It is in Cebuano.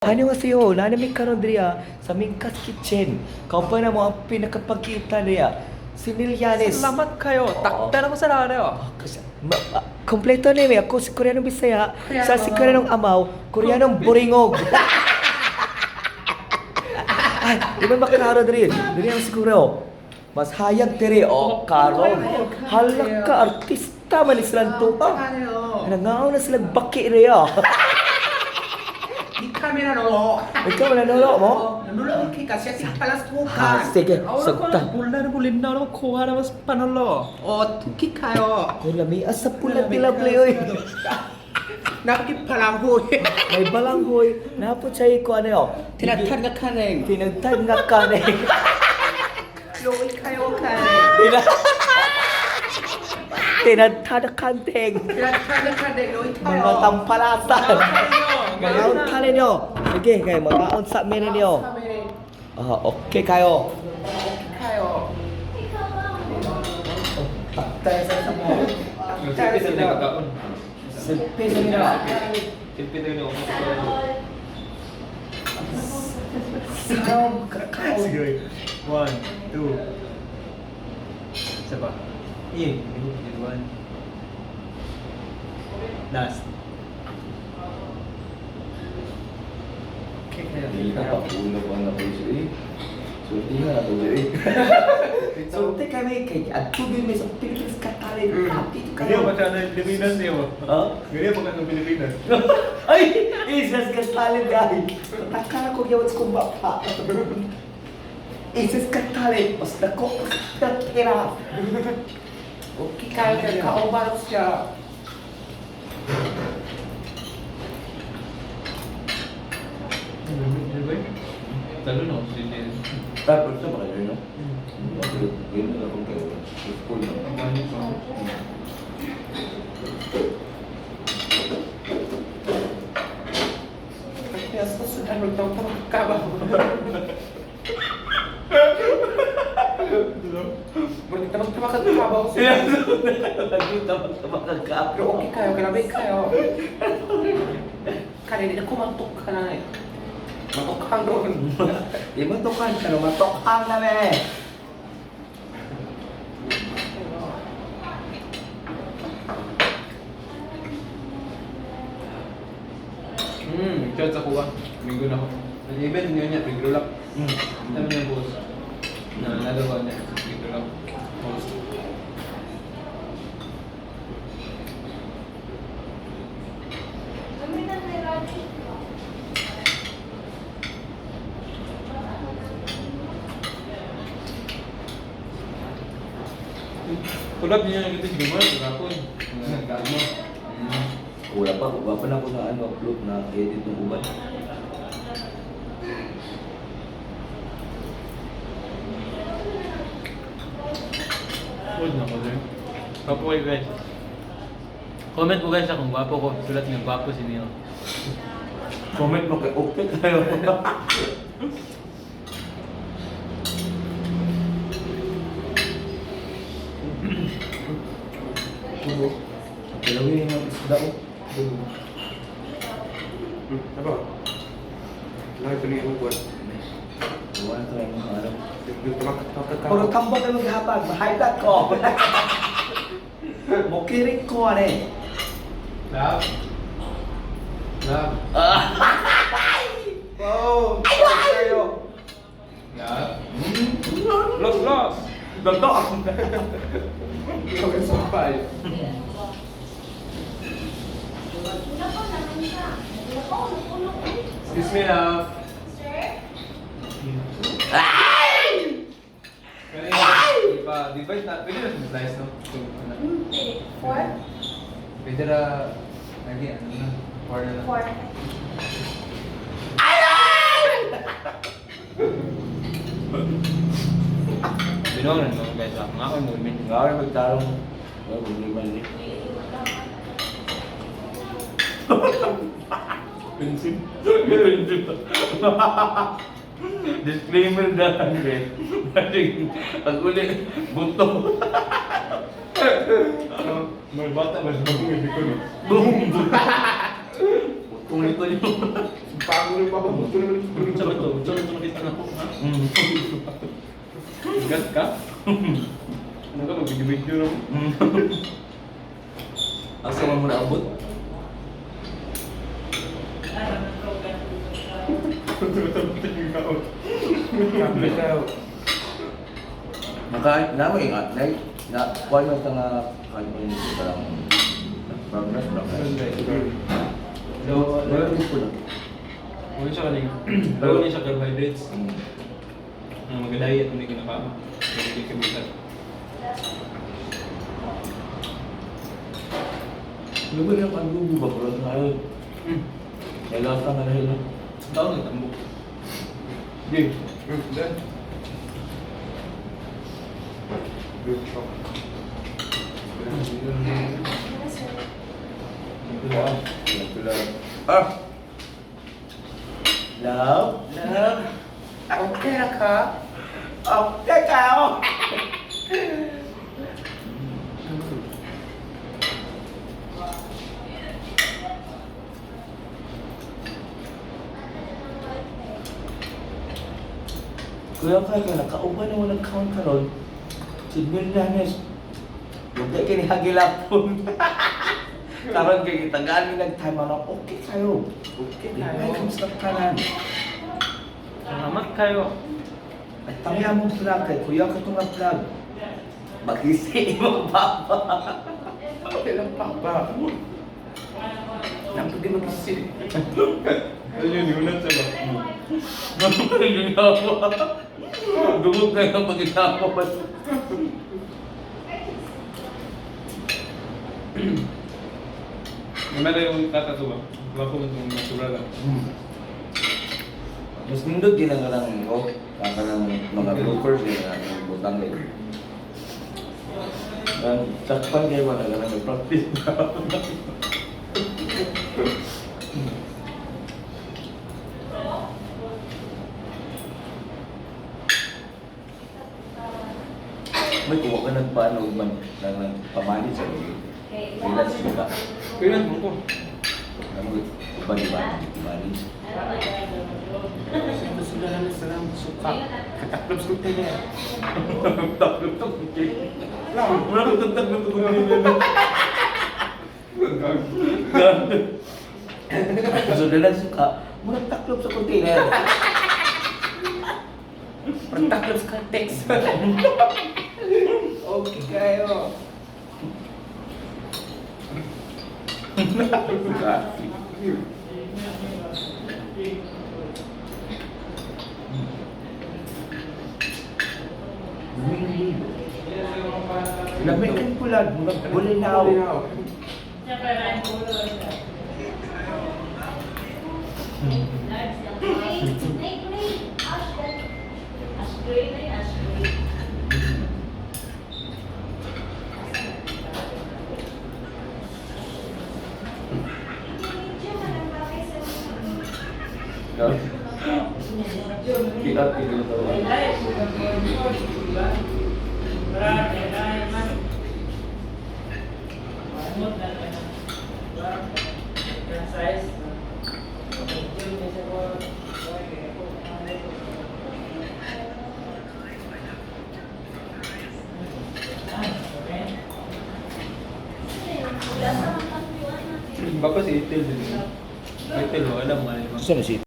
안녕하세요. 나는 karon diriya sa Mingkas Kitchen. Kauban na mo ang pinakapagkita niya, si Nilyanes. Salamat kayo. Takdan ako sa laro. Kompleto na eh. Ako si Koreanong Bisaya, sa si Koreanong Amaw, Koreanong Boringog. Ay, di ba maklaro diri? Diri ang siguro. Mas hayag diri o karon. Halak ka artista man ni silang tupa. Nangaon na silang baki riya. Di kami nanulo. Ikaw nanulo mo? Nanulo kay kasi si palas Ah, tukan. sige, sugtan. Pula na bulin na ako kuha na mas panolo. O tuki kayo. Ay, lami asa pula tilabli oy. Nakikipalanghoy. May balanghoy. Napot siya ko ano yo. Tinagtag na kaneng. Tinagtag nga kaneng. Loy kayo kaneng. Tinagtag na kanteng. Tinagtag na kaneng. Loy kayo. Mga tampalasan. Ngayon tali niyo. Sige, kay mga unsa mi ninyo. Ah, okay kayo. Okay kayo. Taktay sa sa mo. Silpi na kagaon. Silpi sa nila. Silpi na yun ako. Sigaw kakao. Sige. One, two. Isa pa. Yeah. One. Last. Okay kayo. Dili ka pa ulo pa na ko eh. Sulti na to eh. Sulti kami kay adto gyud mi sa Philippines Got Talent. Dito Ganyan kayo. pa siya ng Pilipinas niyo. Ha? Ganyan pa ka ng Pilipinas. Ay, Isas Got Talent ay. Takara ko gyud sa kumba pa. Isas Got Talent, mas dako sa pera. Okay kayo. Kaobaro siya. Talo no, si Neil. Tapos sa mga yun, no? Ganyan na akong kayo. School na. Kaya sa sudan magtawag ka ba? Magtawag ka ba? Naging tamang-tamang. Pero okay kayo, grabe kayo. Kanina ko mantok ka na eh. Matukhang doon. Di mo tukan, pero matukan na me. Chat sa kuha. Minggo na ako. Nag-event niya niya, bigro lang. Sabi niya boss. Na nagawa niya, bigro lang. Host. Kulab niya yung ito siguro, kapon. Nagkaan mo. Wala pa na ako na ano, upload na edit ng uban. Food na ko din. Gwapo kayo guys. Comment mo guys kung gwapo ko. Sulat niyo, gwapo si Neil. Comment mo kay okay kayo. Tubo. Dalawin yung isda oh. Tubo. Apa? Lagi ko niya buat. Wala tayo mga ano. Yung Puro tambak na maghapag, high blood ko. Mokirik ko ane. Love. Love. Wow! Kayo! Love. Los, los! Ganda. Ikaw yung sampay. Excuse me, love. Ay! Ipa, divide na. Pwede na slice, no? Four? Pwede na, lagi, ano na, four na lang. Four. Binuang na naman guys, ah. Nga ako yung movement. Nga rin magtarong. Wala problema ni. Prinsip. Prinsip. Disclaimer na lang eh. Pag uli, buto. May bata ba siya mag-ibig ko no? Boom! Butong nito yun. Pago rin pa ako. Sa ba to? Sa ba to nakita na ko, ha? Mm. Gas ka? Ano ka, mag-video na mo? Asa man mo naabot? Maka na mo ingat na na kuan man ta nga kan mo parang progress progress. Low, Wala rin po lang. Wala siya kaning, low ni siya carbohydrates. Mm. Ang mag-diet hindi kinakaon. Hindi kabigat. Ano ba yung adubo ba? Pero sa ayo. May lasa nga dahil. Tao na tambok. Gay. Then. Good shop. Ah! Love? Love? Okay na ka? Okay ka ako! Kuya kay ka nakauban na walang count karon. Si Mirnanes. Dugay kini hagilapon. Karon kay gitagaan mi nag-time ano, okay kayo. Okay Ay, kamusta kanan? Salamat kayo. At tangya mong vlog kay kuya ka itong vlog. Magisi mo papa. Okay lang papa. Nang pwede mag-isip. Ano yun, yunat siya ba? Dungog na yung pag-itapos. Namela yung tata to ba? Baka mo itong nasura lang. Mas nindot din ang kanang oh, ang kanang mga bloopers din ang kanang butang din. Ang sakpan kayo wala ka nang practice na. May kuha ka nagpaano man nang pamalit sa iyo. Freelance ka. Kailan mo ko? Ano ba di ba? Manage. Gusto na namin sa lang suka. Kataklob sa container. Wala kang tagtag ng So dalang suka, murag taklob sa container. Kataklob sa context. Okay kayo. Lamig kan pulag, murag bulinaw. Kiat kini to. Baka si Ethel din. Ethel, wala mo. Saan si